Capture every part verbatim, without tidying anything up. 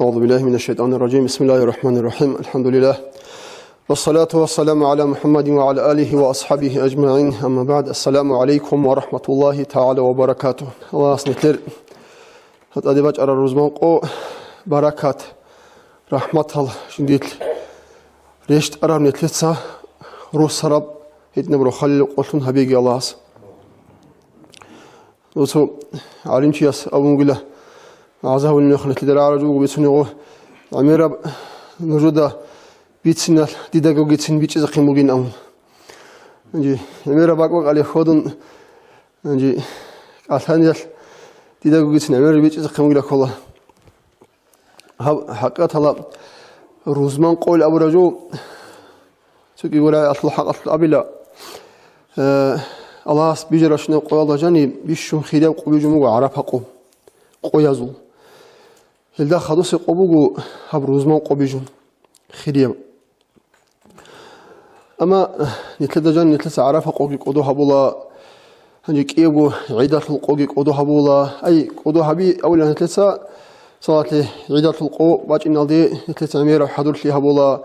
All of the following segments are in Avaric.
أعوذ بالله من الشيطان الرجيم. بسم الله الرحمن الرحيم. الحمد لله. والصلاة والسلام على محمد وعلى آله وأصحابه أجمعين. أما بعد. السلام عليكم ورحمة الله تعالى وبركاته. Аллагьас нилъер гьатӀаде бачӀараб рузман къо, баракат, рахӀматал жиндилъ рещтӀараб нилъеца руссараб гьединаб рохалил къолъун гьабеги Аллагьас. Цо гӀалимчияс абун бугила, гӀазабулин мехалъ нилъеда рагӀараб жо буго бицунего, гӀемераб нужеда бициналъ дидагогицин бичӀчӀизехъин бугин абун. Гьанже гӀемераб бакӀ-бакӀалде хьвадун, гьанже кӀалъаниялъ дидагогицин гӀемераб бичӀчӀизехъин бугила ккола. Гьаб хӀакъикъаталда рузман къойил абураб жо, цоги гурай алъул хӀакъалъулъ абила, э, Аллагьас бижаращинаб къоялда жаниб бищун хирияб къо бижун буго ГӀарафа къо, къоязул. Гьелда хадусеб къо буго гьаб рузман къо бижун, хирияб. Амма нилъеда жан нилъеца ГӀарафа къоги кӀодо гьабула, гьанже кӀиябго гӀидалъул къоги кӀодо гьабула. Ай, кӀодо гьаби абулеб нилъеца, салатли гӀидалъул къо бачӀиналде нилъеца гӀемераб хӀадурлъи гьабула,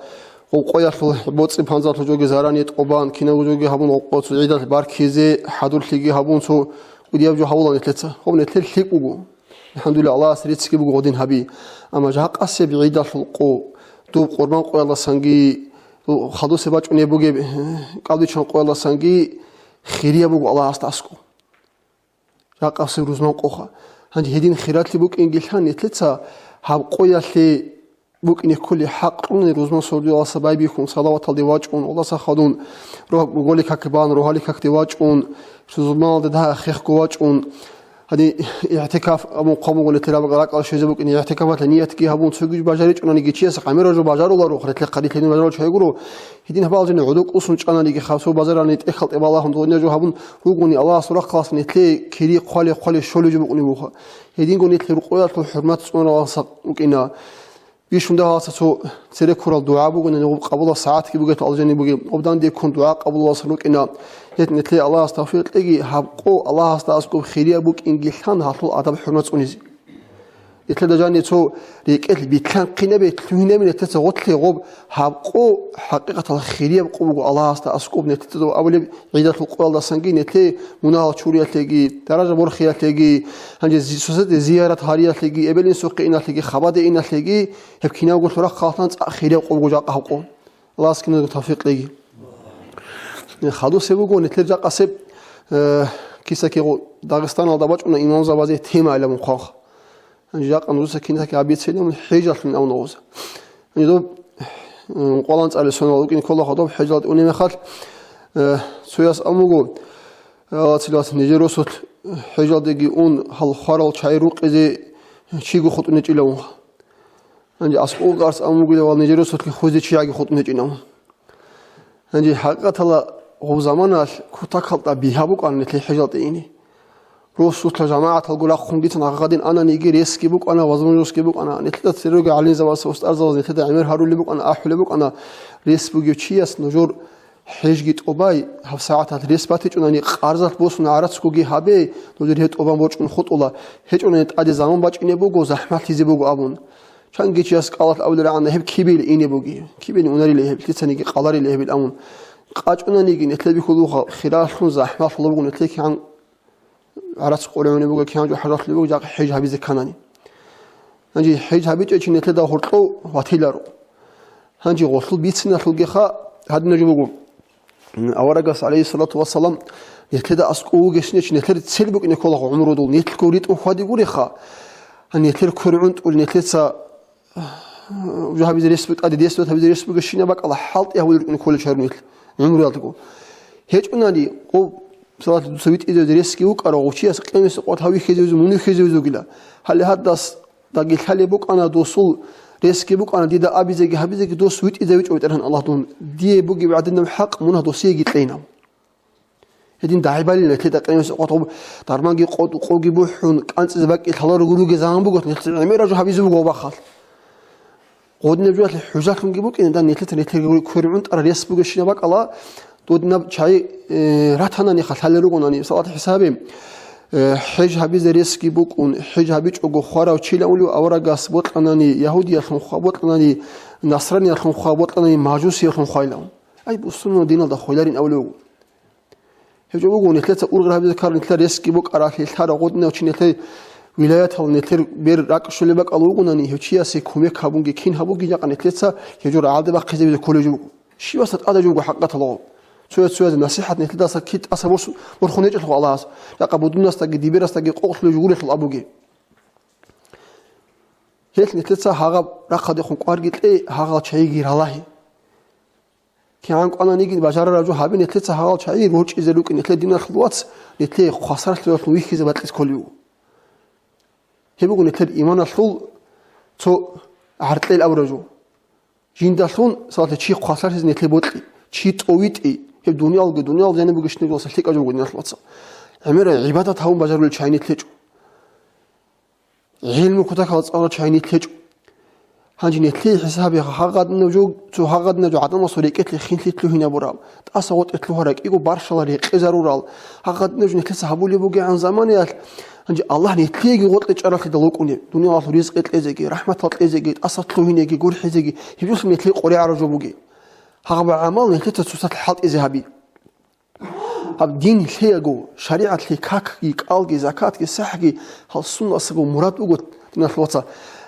гъоб къоялъул боцӀи панзалъул жоги зарани тӀубан, кинабго жоги гьабун, гъоб къоялъул гӀидалъ баркизе хӀадурлъиги гьабун, цо кӀудияб жо гьабула нилъеца. Гъоб нилъер лъикӀ буго. АлхӀамдулиллагь, Аллагьас реццги буго гьадин гьаби. Амма жакъасеб гӀидалъул къо, доб къурбан къоялдасанги, доб хадусеб бачӀунеб бугеб, э, кӀалдичӀан къоялдасанги хирияб буго Аллагьасда аскӀоб. Жакъасеб рузман къоха. Гьанже гьедин хиралъи букӀинги лъан, нилъеца гьаб къоялъе букӀине кколей хӀакъ кьуна, рузман сордоялдаса байбихьун, салаваталде вачӀун, Аллагьасда хадуб, рогь-, голе как бан, рогьалил какде вачӀун, рузманалде дагьа хехго вачӀун, гьадин, игӀтикаф абун хъван буго нилъер ракӀалде щвезе букӀине, игӀтикафалъе ниятги гьабун, цоги бажаричӀониги, чияс гӀемераб жо бажаруларо, нилъер хъалилъ гьедин бажарулев чи гуро, гьедин гьабал жиндир гӀодов кӀусун чӀаниги, хасав базаралде тӀехьалде балагьун, дуниял жо гьабун ругони, Аллагьасул рахъалъ нилъее кири хъвалеб-хъвалеб щолеб жо букӀунеб буго. Гьединго нилъ рукъоялъул хӀурмат цӀунаравлъун вукӀина. Бищун дагьалдаса цо цере ккурал дугӀа бугони, гъоб къабулаб сагӀатги бугеб, алжани бугеб, гъоб данде ккун дугӀа къабулалдасан рукӀина. Гьеб нилъее Аллагьас тавфикъ кьеги, гьаб къо Аллагьасда аскӀоб хирияб букӀинги лъан гьалъул адаб-хӀурмат цӀунизе. Нилъеда жаниб цо рекӀелъ битлъанхъинабе, лъугьинабе нилъеца гъорлъе гъоб, гьаб къо хӀакъикъаталда хирияб къо буго Аллагьасда аскӀоб нилъеца абулеб гӀидалъул къоялдасанги, нилъее мунагьал чуриялъеги, даража борхиялъеги, гьанже зи-, сусаде зиярат гьариялъеги, эбел-инсухъе иналъеги, хабаде иналъеги, гьеб кинабго рахъалъан цӀакъ хирияб къо буго жакъа гьаб къо. Аллагьас киназго тавфикъ кьеги. Хадусеб буго нилъер жакъасеб, э, киса-кигъо Дагъистаналда бачӀуна имамзабазе тема гьабун хъван. Гьанже жакъа нужеца киназги абицилан хӀежалъун абун гъоз. Гьанже доб, м, къвалан цӀалесонал вукӀин ккола гьадаб хӀежалде унеб мехалъ, э, цояс абун буго, э, цилас нижер росулъ хӀежалдеги ун, гьал хварал чагӀи рукъизе чиго хутӀун гьечӀилавун. Гьанже аскӀов гарс абун бугила, вал, нижер росулъги хвезе чияги хутӀун гьечӀин абун. Гьанже хӀакъикъаталда гъоб заманалъ кутакалда бигьа букӀана нилъее хӀежалде ине. Росулъа жамагӀаталго рахъунгицин гьагъадин ананиги ресги букӀана, возможностьги букӀана. Нилъеда цереги гӀалимзабаз, устарзабаз нилъеда гӀемер гьарулеб букӀана, ахӀулеб букӀана, рес бугев чияс нужер хӀежги тӀубай, гьаб сагӀаталъ рес батичӀунани, къарзалъ босун гӀарацгоги гьабе, нужер гьеб тӀубан борчӀун хутӀула, гьечӀонани тӀаде заман бачӀине буго, захӀмалъизе буго абун. Чанги чияс кӀалалъ абулел рагӀана гьеб кибел ине буги, кибел унарила гьеб, лъицаниги къаларила гьебил абун. КъачӀунаниги нилъер бихьулухъа, хиралъун захӀмалъула буго нилъер кигӀан гӀарац къоригӀунеб буго, кигӀан жо хӀажалъулеб буго, жакъа хӀеж гьабизе кканани. Гьанже хӀеж гьабичӀев чи нилъеда гьоркьов ватиларо. Гьанже гъолъул бициналъулгиха гьадинаб жо буго. Аварагас, гӀалайгьиссалату вассалам, нилъеда аскӀов вугевщинав чи нилъер цел букӀине ккола гъо гӀумрудул, нилъго ритӀун хьвади гуриха. Гьанже нилъер квер гӀунтӀул, нилъеца жо гьабизе рес бу-, тӀаде дес бат гьабизе рес бугевщинаб бакӀалда хӀалтӀи гьавулел рукӀине кколел чи гьарун нилъ гӀумруялдаго. ГьечӀунани, гъоб, салат дуца витӀизе ресги вукӀарав гъов чияс къемиса къват гьав вихьизе вузе, мун вихьизе вузе вугила. Гьале гьадас Даги лъалеб букӀана досул, ресги букӀана дида абизеги гьабизеги, дос витӀизе вичӀо, БетӀергьан Аллагь, дун. Дие бугеб гӀадинаб хӀакъ мун гьадосиеги кьейин. Гьедин дагӀи балила нилъеда къемиса къват гъоб, дарманги къо-, къоги бухӀун, кӀанцӀизе бакӀи лъаларо гуруге заман буго, нилъеца гӀемераб жо гьабизе буго гьаб бахъал. Гъодинаб жоялъе хӀужалъунги букӀина, дан нилъеца нилъер квер гӀунтӀараб рес бугевщинаб бакӀалда, додинаб чагӀи, э, ратананиха лъалел ругонани, салат хӀисабе. Э, хӀеж гьабизе ресги букӀун, хӀеж гьабичӀого хварав чилан улев аварагас бокьанани, ягьудиялъун хва бокьанани, насраниялъун хва бокьанани, мажусиялъун хвайилан. Ай, бусурман диналда хвеларин авлев вуго. Гьев жо буго, нилъеца ургъел гьабизе ккарал, нилъер ресги букӀаралъи, лъара гъодинав чи нилъер вилаятал нилъер бер ракӀ щолеб бакӀал вугонани, гьев чиясе кумек гьабунги кин гьабуги, жакъа нилъеца гьев жо рагӀалде бахъизе кколев жо буго. Щиваса тӀада жо буго хӀакъатал гъо. Цояз-цоязе насихӀат нилъедаса кид тӀаса борс-, борхун гьечӀелъул Аллагьас, жакъа будунасдаги дибирасдаги къокълъулев жугурелъул абуге. Гьелъ нилъеца гьагъаб рахъадехун кӀварги кье, гьагъал чагӀиги ралагье. КигӀан кӀвананиги бажарараб жо гьабе, нилъеца гьагъал чагӀи рорчӀизе рукӀин, нилъер диналъул вац, нилъее хвасарлъиялъун вихьизе бакьиз кколев вуго. Гьеб буго нилъер иманалъул цо гӀаркьел абураб жо. Жиндалъун, салатла, чи хвасарлъизе нилъее бокьи, чи тӀовитӀи, гьеб дуниялги, дуниял жаниб бугищинаб жо лъикӀаб жо буго диналъул вацал. ГӀемераб гӀибадат гьабун бажарулел чагӀи нилъ гьечӀо. ГӀилму кутакалда цӀаларал чагӀи нилъ гьечӀо. Гьанже нилъее хӀисабе гьагъадинаб жо, цо гьагъадинаб жо гӀадамасул рекӀелъе хинлъи лъугьинабурал, тӀаса гъотӀе лъугьарал, кӀиго баршала рекъезарурал, гьагъадинаб жо нилъеца гьабулеб бугегӀан заманаялъ, гьанже Аллагь нилъееги гъоркье чӀаралъидал вукӀунеб, дуниялалъул ризкъи кьезеги, рахӀматал кьезеги, тӀаса лъугьинеги, гурхӀизеги, гьеб жолъун нилъее къоригӀараб жо бугеб. Гьагъаб гӀамал нилъеца цоцалъ хӀалтӀизе гьаби. Гьаб дин лъеяго, шаригӀат лъей какги, кӀалги, закатги, сахӀги, гьал суннасаго мурад буго, диналъул вацал,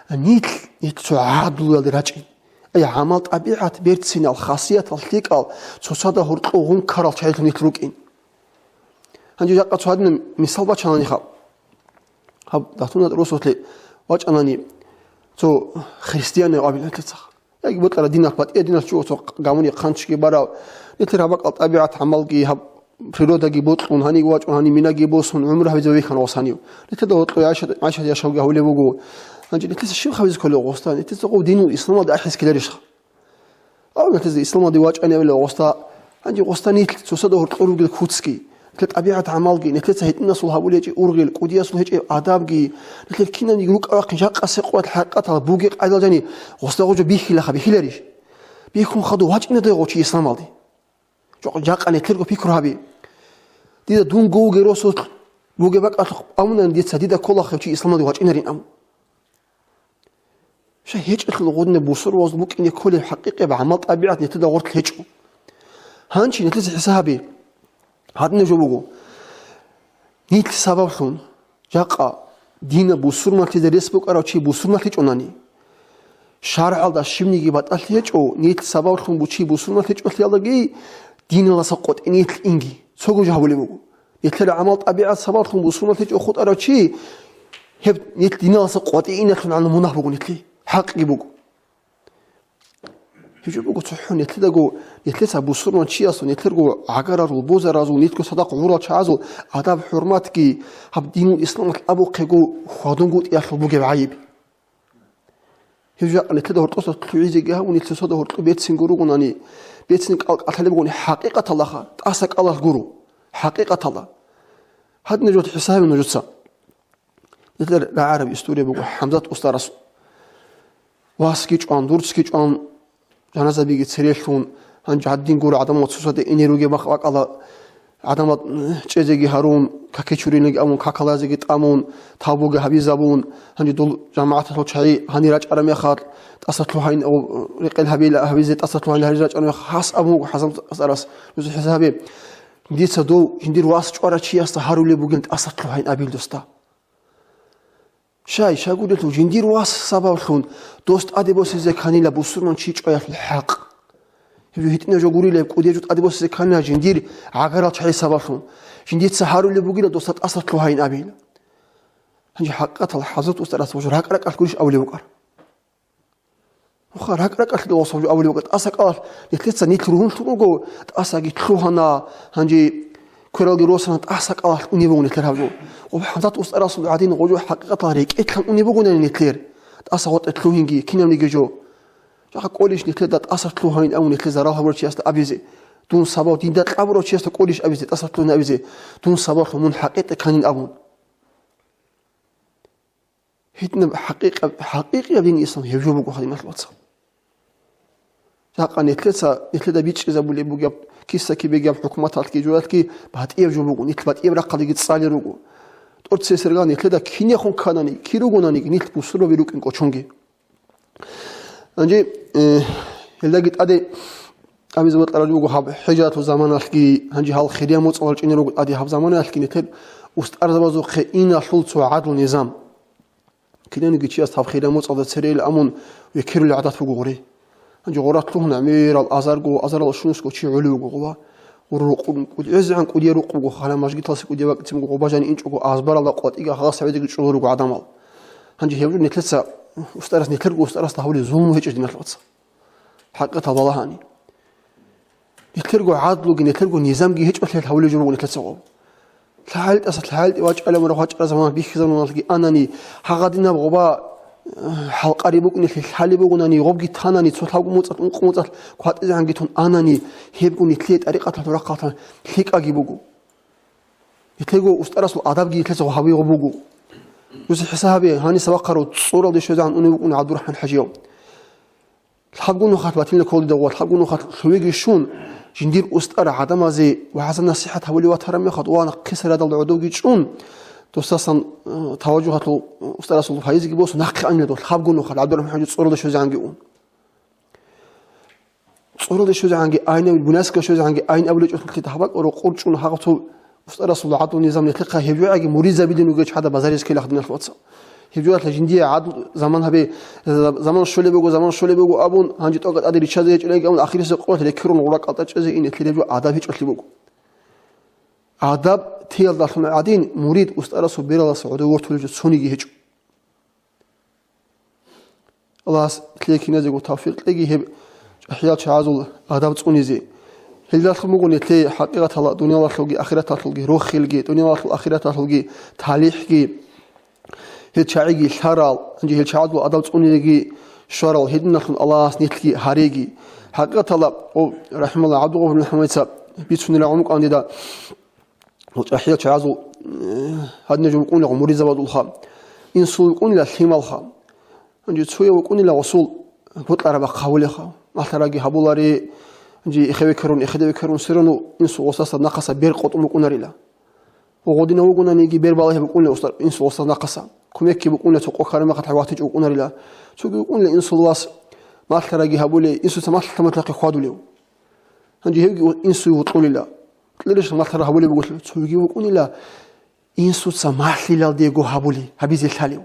нилъ, нилъ цо гӀадлуялде рачӀин. Ай, гӀамал-тӀабигӀат, берцинал, хасиятал, лъикӀал, цоцазда гьоркьов гъункарал чагӀилъун нилъ рукӀин. Гьанже жакъа цо гьадинаб мисал бачанани хаб. Гьаб датуна росулъе вачӀанани цо христианав абилан нилъецаха. Яги бокьараб динахъ батӀияб диналъ чӀуго цо гамуни хъанчги барав. Нилъер гьаб бакӀал тӀабигӀат гӀамалги, гьаб природаги бокьун, гьанив вачӀун, гьанив минаги босун, гӀумру гьабизе вехьана гъос гьанив. Нилъеда гьоркьо ГӀайшат, ГӀайшат яшавги гьавулеб буго. Гьанже нилъеца щиб хабизе кколев гъосда? Нилъеца гъов динул исламалда ахӀизе ккеларищха? Гьав нилъеца исламалде вачӀанавила гъосда, гьанже гъосда нилъ цоцазда гьоркьор ругел куцги, нилъер тӀабигӀат гӀамалги, нилъеца гьитӀинасул гьабулеб гьечӀеб ургъел, кӀудиясул гьечӀеб адабги, нилъер кинабниги рукӀа-вахъин жакъа секъоялъ хӀакъатал бугеб къайдал жани гъосда гъо жо бихьилаха, бихьиларищ? Бихьун хадув вачӀинадай гъо чи исламалде? Жо-, жакъа нилъерго пикру гьаби. Дида дунго вугев росулъ бугеб бакӀалъухъ абунани дица, дида кколахъев чи исламалде вачӀинарин абун. Ша гьечӀелъул гъодинаб бусурбабазул букӀине кколеб хӀакъикъияб гӀамал-тӀабигӀат нилъеда гъорлъ гьечӀо. Гьанчи нилъеца хӀисаб гьабе. Гьадинаб жо буго. Нилъ сабаблъун, жакъа, динаб бусурманлъизе рес букӀарав чи бусурманлъичӀонани, шаргӀалда щибниги батӀалъи гьечӀо, нилъ сабаблъун бу-, чи бусурманлъичӀолъиялдаги диналдаса къотӀи нилъ инги. Цого жо гьабулеб буго. Нилъер гӀамал-тӀабигӀат сабаблъун бусурманлъичӀо хутӀарав чи, гьеб нилъ диналдаса къватӀииналъун гӀанав мунагь буго нилъе, хӀакъги буго. Гьеб жо буго цохӀо нилъедаго, нилъеца бусурман чиясул, нилъерго гӀагарарул, бозаразул, нилъго цадахъ гӀурал чагӀазул адаб-хӀурматги, гьаб динул исламалъ абухъего хьвадунгутӀиялъул бугеб гӀайиб. Гьев жакъа нилъеда гьоркьоса лъугӀизеги гьабун, нилъ цоцазда гьоркьоб берцин гуругунани, берцин кӀал-кӀалъалеб бугони, хӀакъикъаталдаха тӀаса кӀалалъ гуро, хӀакъикъаталда. Гьадинаб жо хӀисабе нужеца. Нилъер рагӀараб история буго ХӀамзат устарасул. Васги чӀван, дурцги чӀван, жаназабиги церелъун, гьанже гьадин гуро гӀадамал цоцазда ине ругеб мах бакӀала, гӀадамал чӀезеги гьарун, каке чурилиги абун, какалазеги тӀамун, тавбуги гьабизабун, гьанже дол жамагӀаталъул чагӀи гьанир рачӀараб мехалъ, тӀаса лъугьайин, о, рекъел гьабила, гьабизе тӀаса лъугьайин гьарир рачӀараб мехалъ, гьас абун буго ХӀамзат устарас, нуж хӀисабе, дица дов жиндир вас чӀварав чиясда гьарулеб бугин тӀаса лъугьайин абил досда. Щай, щай гурелъул, жиндир вас сабаблъун дос тӀаде босизе кканила бусурман чи чӀваялъул хӀакъ. Гьеб жо гьитӀинаб жо гурилеб, кӀудияб жо тӀаде босизе кканила жиндир гӀагарал чагӀи сабаблъун. Жиндица гьарулеб бугила досда тӀаса лъугьайин абила. Гьанже хӀакъатал ХӀамзат устарас ва жо ракӀ-ракӀалъ гурищ абулеб букӀар? Нуха ракӀ-ракӀалъ дов гъосул жо абулеб букӀар, тӀаса кӀалалъ нилъеца нилъ ругьунлъун руго, тӀасаги лъугьана, гьанже квералги росана, тӀаса кӀалалъ унеб буго нилъер гьаб жо. Ва ХӀамзат устарасул гӀадин гъо жо хӀакъикъаталда рекӀелъан унеб бугонани нилъер, тӀаса гъотӀе лъугьинги, кинабниги жо. Жакъа кӀолищ нилъеда тӀаса лъугьайин абун нилъер зарал гьабурав чиясда абизе, дун сабаб динда кьабурав чиясда кӀолищ абизе, тӀаса лъугьин абизе, дун сабаблъун мун хӀакъикъи кканин абун. ГьитӀинаб хӀакъикъаб-, хӀакъикъияб дин ислам гьеб жо буго, гьадинал вацал. Жакъа нилъеца, нилъеда бичӀчӀизабулеб бугеб, киса-кибегияб хӀукуматалъги жоялъги батӀияб жо буго, нилъ батӀияб рахъалдеги цӀалел руго. ТӀоцесерган нилъеда кинехун кканани, кин ругонаниги, нилъ бусурбаби рукӀин кӀочонги. Гьанже, э, гьелдаги тӀаде абизе бокьараб буго гьаб хӀижатлъул заманалъги, гьанже гьал хирия моцӀалъ чӀене руго тӀаде гьаб заманалъги нилъер устӀарзабазухъе иналъул цо гӀадлу-низам. Кинаниги чияс гьаб хирия моцӀалда цере ил амун векерулел гӀадат буго гъуре. Гьанже гъурат лъугьун гӀемерал азарго, азарал щунусго чи гӀолев вуго гъова. Гъур рукъ-, кӀуд-, гӀезегӀан кӀудияй рукъ буго, хала мажгиталъе кӀудияй вакӀцин буго, гъоба жани инчӀого азбаралда къватӀига гьалас гьавидеги чӀоло руго гӀадамал. Гьанже гьеб жо нилъеца устарас, нилъерго устарасда гьавулел зулму гьечӀо, диналъул вацал. ХӀакъатал балагьани. Нилъерго гӀадлуги, нилъерго низамги гьечӀолъи гьавулел жо руго нилъеца гъоб. ЛъагӀел тӀаса лъагӀел тӀе вачӀалев мурагь вачӀарав заман бихьизабуналги анани, гьагъадинаб гъоба, э, хӀалкъари букӀунелъе лъалеб бугонани, гъобги танани, цо лъабго моцӀалъ, ункъо моцӀалъ кватӀизегӀанги тун анани, гьебго нилъее тӀарикъаталъул рахъалъан лъикӀаги буго. Нилъего устарасул адабги нилъеца гьабиго буго. Дуца хӀисаб гьабе, гьаниса вахъарав цӀоралде щвезегӀан унев вукӀун ГӀабдурахӀман ХӀажияв. Лъабго нухалъ батила кколдидав ва лъабго нухалъ лъугьиги щун, жиндир устар гӀадамазе вагӀза-насихӀат гьабулев ватараб мехалъ ва нахъисарадал гӀодовги чӀун, досдасан, э, таважугьалъул устарасул гьайизеги босун, нахъе анила дов лъабго нухалъ ГӀабдурахӀман ХӀажи цӀоралде щвезегӀанги ун. ЦӀоралде щвезегӀанги айнабил, Буйнакскалде щвезегӀанги айн абулечӀолъулъе гьаб бакӀ рокъор чӀун гьагъав цо устарасул гӀадлу-низам нилъехъа гьеб жогӀаги муридзабилин вугев чагӀазда базарияз ккелахъ, диналъул вацал. Гьеб жоялъа жиндие гӀадл заман гьабе, заман щолеб буго, заман щолеб буго абун, гьанже тӀокӀаб тӀаде риччазе гьечӀолайги абун, ахирисеб къоялъ рекерун гъуракӀалда чӀезе ин, нилъер гьеб жо адаб гьечӀолъи буго. Адаб теялдалъун гӀадин, мурид устарасул бералдаса гӀодов вортулев жо цониги гьечӀо. Аллагьас нилъее киназего тавфикъ кьеги гьеб чӀахӀиял чагӀазул адаб цӀунизе. Гьелдалъун буго нилъее хӀакъикъаталда дуниялалъулги ахираталъулги рохелги, дуниялалъул ахираталъулги талихӀги, гьел чагӀиги лъарал, гьанже гьел чагӀазул адаб цӀунизеги щварал, гьединалъун Аллагьас нилъги гьареги. ХӀакъикъаталда, о, рахӀималла, ГӀабдулгъафур МухӀаммадица бицунила гӀумру кӀанде, гьел чӀахӀиял чагӀазул, э, гьадинаб жо букӀунила муридзабазулха, инсул букӀунила лъималха. Гьанже цояв вукӀунила гъосул бокьараб бахъ гьабулеха, малъараги гьабулари, гьанже эхеве ккарун, эхеде векарун, все равно инсул гъосдаса нахъаса бер къотӀун букӀунарила. Гъодинав вугонаниги бер балагьи букӀунила устар-, инсул гъосдаса нахъаса. Кумекги букӀунила, цо къо ккараб мехалъ ватичӀо вукӀунарила. Цоги вукӀунила инсул вас малъараги гьабулей, инсуца малъа-малъахъе хьвадулев. Гьанже гьевги инсуе вукьулила. Кьерищ малъара гьабулеб бугелъул, цоги вукӀунила инсуца малъилалдего гьабулей, гьабизе лъалев.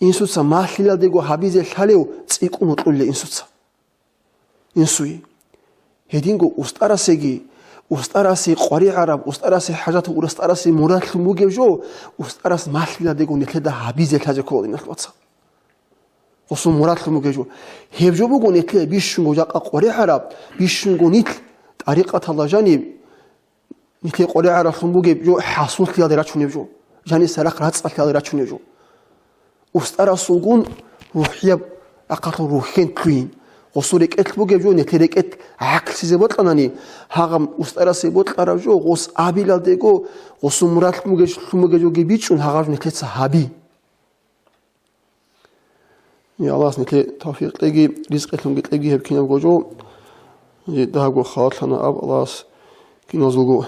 Инсуца малъилалдего гьабизе лъалев цӀикӀкӀун вукьулила инсуца. Инсуе. Гьединго устарасеги, устарасе къваригӀараб, устарасе хӀажатав, устарасе мурадлъун бугеб жо, устарас малъилалдего нилъеда гьабизе лъазе ккола, диналъул вацал. Гъосул мурадлъун бугеб жо. Гьеб жо буго нилъее бищунго жакъа къваригӀараб, бищунго нилъ тӀарикъаталда жаниб, нилъее къваригӀаралъун бугеб жо хӀасуллъиялде рачунеб жо, жаниса рахъ рацӀцӀалъиялде рачунеб жо. Устарасулгун рухӀияб ахъалъул рухӀен лъугьин. Гъосул рекӀелъ бугеб жо нилъер рекӀелъ гӀакълъизе бокьанани, гьагъаб устарасе бокьараб жо гъос абилалдего, гъосул мурадлъун бугеб, лъун бугеб жоги бичӀчӀун гьагъаб жо нилъеца гьаби. Я Аллагьас нилъее тавфикъ кьеги, ризкъилъунги кьеги гьеб кинабго жо. Жиддаго халалъана аб Аллагьас киназулго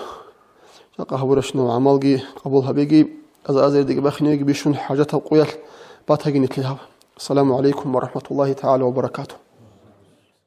жакъа гьабуращинаб гӀамалги къабул гьабеги, аза-азаридеги бахинеги бищун хӀажатаб къоялъ батаги нилъее гьаб. Ассаламу гӀалайкум ва рахӀматуллагьи тагӀала ва баракатугь.